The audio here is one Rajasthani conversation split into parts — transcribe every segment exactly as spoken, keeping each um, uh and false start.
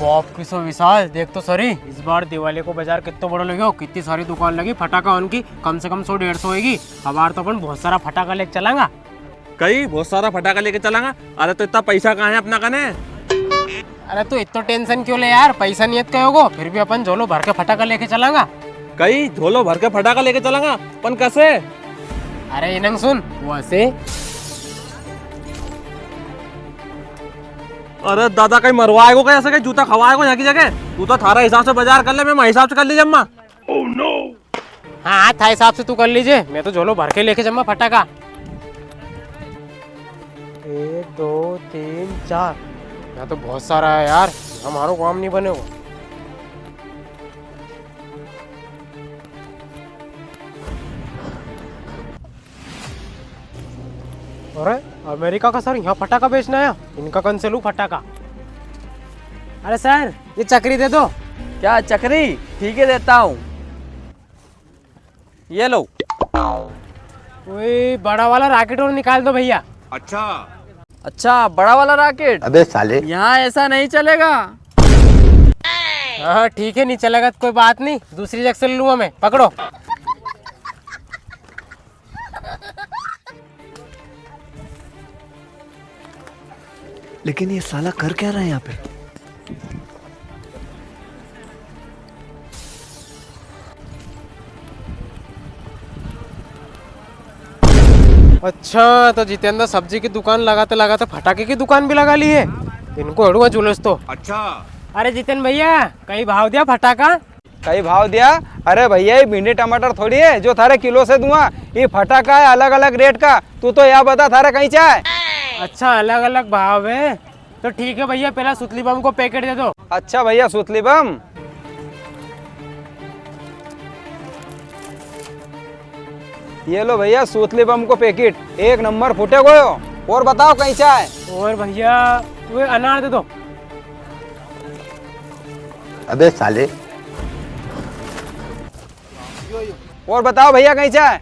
बाप की सो विशाल, देख तो सरी, इस बार दिवाली को बाजार कितनो बड़ो लग्यो, कितनी सारी दुकान लगी फटाका उनकी, कम से कम सौ डेढ़ सौ होगी। अब बार तो अपन बहुत सारा फटाका लेके चलांगा। कई बहुत सारा फटाका लेके चलांगा? अरे तो इतना पैसा कहाँ है अपना कने? अरे तू इतना टेंशन क्यों ले यार, पैसा नहीं है तो कहोगो, फिर भी अपन झोलो भर के फटाका लेके चलांगा। कई झोलो भर के फटाका लेके चलांगा, पण कसे? अरे इनंग सुन, वो ऐसे। अरे दादा, कई मरवाएगो कई, ऐसे कई जूता खवाएगो यहाँ की जगह? तू तो थारा हिसाब से बाजार कर ले, मैं मारे हिसाब से कर ली जम्मा। हाँ, हाँ, थारे हिसाब से तू कर लीजे, मैं तो झोलो भर के लेके जम्मा फटाका। एक, दो, तीन, चार। यहाँ तो बहुत सारा है यार, हमारो काम नहीं बने वो। अरे, अमेरिका का सर यहाँ फटाका बेचना है, इनका कन से लूँ फटाका। अरे सर, ये चक्री दे दो। क्या चक्री? ठीक है, देता हूँ, ये लो। वही बड़ा वाला रॉकेट और निकाल दो भैया। अच्छा। अच्छा, बड़ा वाला रॉकेट? अबे साले। यहाँ ऐसा नहीं चलेगा। हाँ, ठीक है, नहीं चलेगा तो कोई बात नहीं, दूसरी जगह से लूँगा मैं। पकड़ो। लेकिन ये साला कर क्या रहा है यहाँ पे? अच्छा, तो जितेंद्र सब्जी की दुकान लगाते लगाते फटाके की दुकान भी लगा ली है। इनको हेड़ूंगा जुलूस तो। अच्छा। अरे जितेन भैया, कई भाव दिया फटाका? कई भाव दिया? अरे भैया, ये भिंडी टमाटर थोड़ी है जो थारे किलो से दूंगा। ये फटाका है अलग अलग रेट का। तू तो या बता, थारे कई चाहे? अच्छा, अलग अलग भाव है। तो ठीक है भैया, पहला सुतली बम को पैकेट दे दो। अच्छा भैया, सुतली बम। ये लो भैया, सूतली बम को पैकेट, एक नंबर फूटे गयो। और बताओ, कई चाहे? और भैया, वो अनार दे दो। अबे साले। और बताओ भैया, कई चाहे?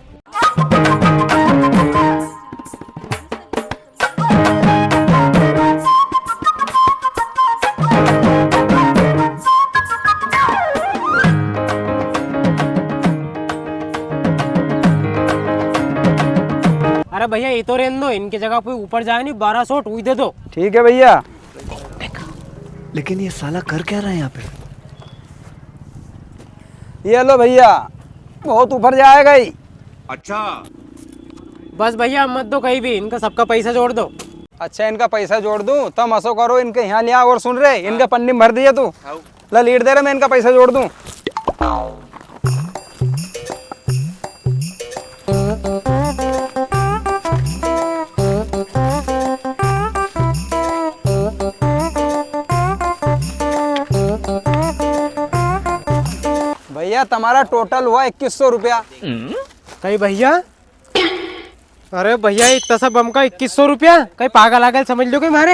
अरे भैया, ये तो रेन दो, इनकी जगह कोई ऊपर जाए नी, बारह सौ वही दे दो। ठीक है भैया। लेकिन ये साला कर क्या रहा है यहाँ पे? ये लो भैया, बहुत ऊपर जाएगा ही। अच्छा। बस भैया, अब मत दो कई भी, इनका सबका पैसा जोड़ दो। अच्छा, इनका पैसा जोड़ दूं? तम असो करो, इनके यहाँ ले आओ और सुन रे, इनके पन्नी में भर दीजिए तू। हाँ। ला, लीड दे रे, मैं इनका पैसा जोड़ दूं। भैया, तुम्हारा टोटल हुआ इक्कीस सौ रुपया। कई भैया? अरे भैया, इतना सा बम का इक्कीस सौ रुपया? कई पागल आगल समझ लो कई मारे?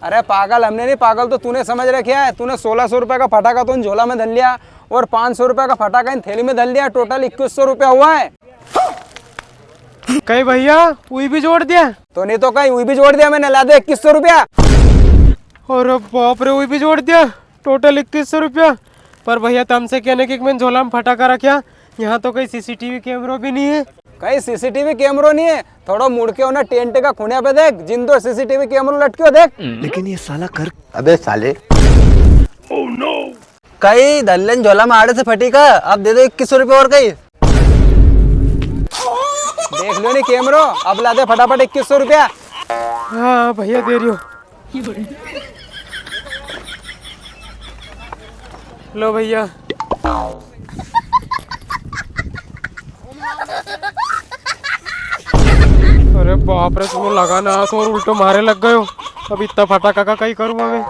अरे पागल हमने नहीं, पागल तो तूने समझ रखा है। तूने सोलह सौ रुपया का फटाका तो झोला में धर लिया और पाँच सौ रुपया का फटाका इन थैली में धर लिया, टोटल इक्कीस सौ रुपया हुआ है। कई भैया, उई भी जोड़ दिया? तो नहीं तो कई, उई भी जोड़ दिया मैंने, ला दे इक्कीस सौ रुपया। अरे बाप रे, उई भी जोड़ दिया, टोटल इक्कीस सौ रुपया। पर भैया, तमसे कहने की मैंने झोला में फटाका रखा, यहाँ तो कोई सीसीटीवी कैमरो भी नहीं है। कई सीसीटीवी कैमरो नहीं है? थोड़ो मुड़ के उन्हें टेंट का खुणिया पे देख, जिन दो सीसीटीवी कैमरो लटक्यो देख। लेकिन ये साला कर, अबे साले। कई धल्लन झोला में आड़े से फटीका, अब दे दो इक्कीस सौ रुपया और कई। देख लो नी कैमरो, अब ला दे फटाफट इक्कीस सौ रुपया। हाँ भैया, दे रियो। लो भैया। अरे बाप रे, सुनो, लगा ना हाथ और उल्टो मारे लग गयो। अब इतना फटाका का कई करूँ मैं?